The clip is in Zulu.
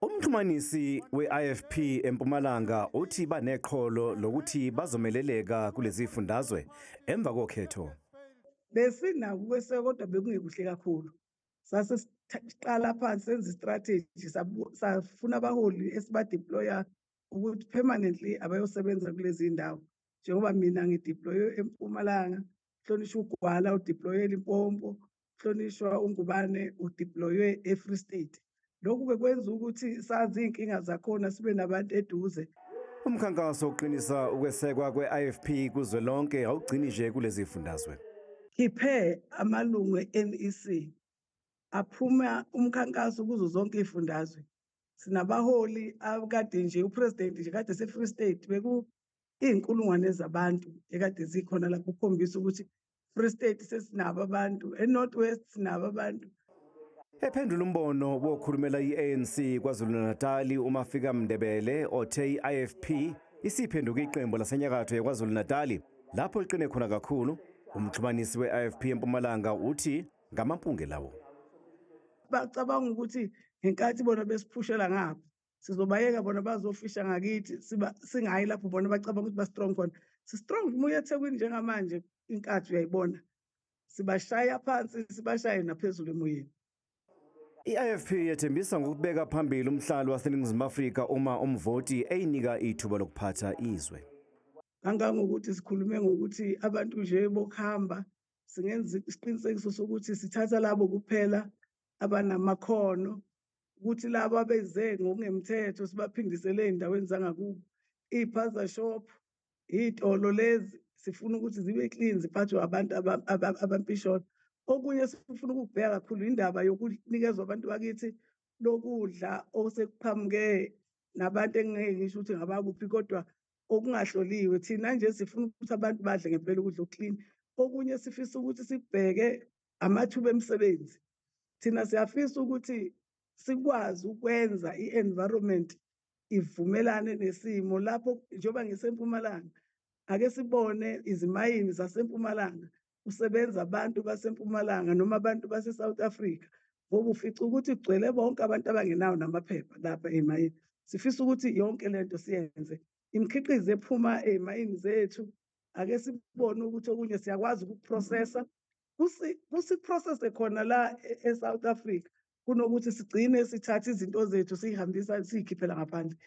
Umxhumanisi we-IFP eMpumalanga uthi baneqholo lokuthi bazomeleleka kulezi zifundazwe emva kokhetho. Besinako ukweseka, kodwa bekungekuhle kakhulu. Sase siqala phansi, senza i-strategy, safuna abaholi esiba-deploya ukuthi permanently abayosebenza kulezi ndawo, njengoba mina ngi-deploye eMpumalanga, hlonishwa uGwala u-deploye eLimpopo, hlonishwa uNgubane u-deploywe eFree State. Lokhu-ke kwenza ukuthi sazi iy'nkinga zakhona, sibe nabantu eduze. Umkhankaso wokuqinisa ukwesekwa kwe-IFP kuzwelonke awugcini nje kulezi zifundazwe. Khiphe amalungu e-NEC aphuma umkhankaso kuzo zonke iy'fundazwe. Sinabaholi akade nje, u-president nje kade se-Free State, beku iy'nkulungwane zabantu ekade zikhona lapho, ukukhombisa ukuthi Free State sesinabo abantu, e-North West sinabo abantu. Ephendula umbono wokhulumela i-ANC KwaZulu-Natal uMafika Mndebele othe i-IFP isiphenduka iqembu lasenyakatho yeKwaZulu-Natal lapho liqine khona kakhulu, umxhumanisi we-IFP eMpumalanga uthi ngamampunge lawo. Bacabanga ukuthi ngenkathi bona besiphushela ngapha, sizobayeka bona bazofisha ngakithi, singayi lapho bona bacabanga ukuthi ba-strong khona. Si-strong uma uya eThekwini njengamanje, inkathi uyayibona, sibashaya phansi, sibashaye naphezulu emoyeni. I-IFP yethembisa ngokubeka phambili umhlali waseNingizimu Afrika uma umvoti eyinika ithuba lokuphatha izwe. Kangangokuthi sikhulume ngokuthi abantu nje bokuhamba, singenza isiqinisekiso sokuthi sithatha labo kuphela abanamakhono, ukuthi labo abeze ngokungemthetho sibaphindisele ey'ndaweni zangakubo. Iy'phaza shop, iy'tolo lezi, sifuna ukuthi zibe clean, ziphathwe abantu abampisholo. Okunye sifuna ukukubheka kakhulu indaba yokunikezwa abantu bakithi lokudla osekuqhamuke nabantu engingeke ngisho ukuthi ngabakuphi, kodwa okungahloliwe. Thina nje sifuna ukuthi abantu badle ngempela ukudla oku-clean. Okunye sifisa ukuthi sikubheke amathuba emisebenzi. Thina siyafisa ukuthi sikwazi ukwenza i-environment ivumelane nesimo lapho, njengoba ngisempumalanga, ake sibone izimayini zasempumalanga kusebenza abantu basempumalanga noma abantu base-South Africa, ngoba ufica ukuthi kugcwele bonke abantu abangenawo namaphepha lapha ey'mayini. Sifisa ukuthi yonke lento siyenze, imikhiqizo ephuma ey'mayini zethu, ake sibone ukuthi okunye siyakwazi ukuku-processa, kusi-processe khona la e-South Africa, kunokuthi sigcine sithathe izinto zethu siyihambisa, siyikhiphela ngaphandle.